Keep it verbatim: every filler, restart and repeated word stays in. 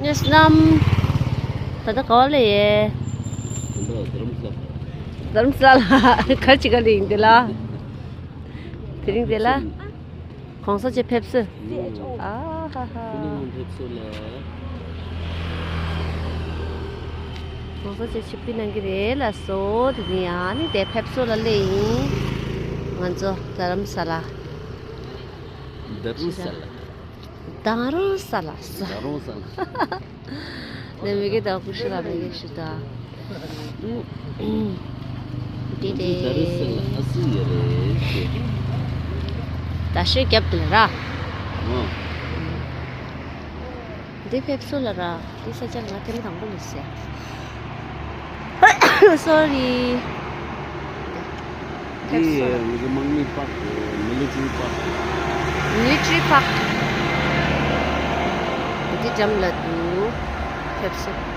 ངས་ནམ། ད་ལྟ་ག་བ་ལ་ཡེ། ད་ལྟ་རྡ་རམ་ས་ལ། རྡ་རམ་ས་ལ་ག་ཅི་ག་ལ་ཡིན་དེ་ལ། དེ་རིང་དེ་ལ། གོང་ས་མཆོག་ཕེབས་བསུ། ཨ་ཧ་ཧ། ཕེབས་བསུ་ལ། གོང་ས་མཆོག་ཆིབས་བསྒྱུར་གནང་གི་རེད་ལགས་སོ། དེ་ནས་ཡང་ནི་དེ་ཕེབས་བསུ་ལ་སླེབས་ཡིན། ང་ཚོ་རྡ་རམ་ས་ལ། རྡ་རམ་ས་ལ། རྡ་རམ་ས་ལ། རྡ་རམ་ས་ལ། ནས་མི་གེ་དང་ཀུ་ཤུ་ལ་མི་གེ་ཤུ་ད། འདི་རེད། རྡ་རམ་ས་ལ་ཨ་སི་ཡ་རེད། ད་ཤོད་རྒྱབ་དེ་ལ་ར། ཨོ། འདི་ཕེབས་བསུ་ལ་ར། འདི་ས་ཆ་ང་ཐེངས་དང་པོ་ལ་ཟེར། Sorry། འདི་ཕེབས་བསུ་ལ། ང་ཚོ་དམག་མི་པག་མི་ལི་ཊི་རི་པག་མི་ལི་ཊི་རི་པག་འདི་འགྲམ་ལ་འདུག་ཕེབས་བསུ།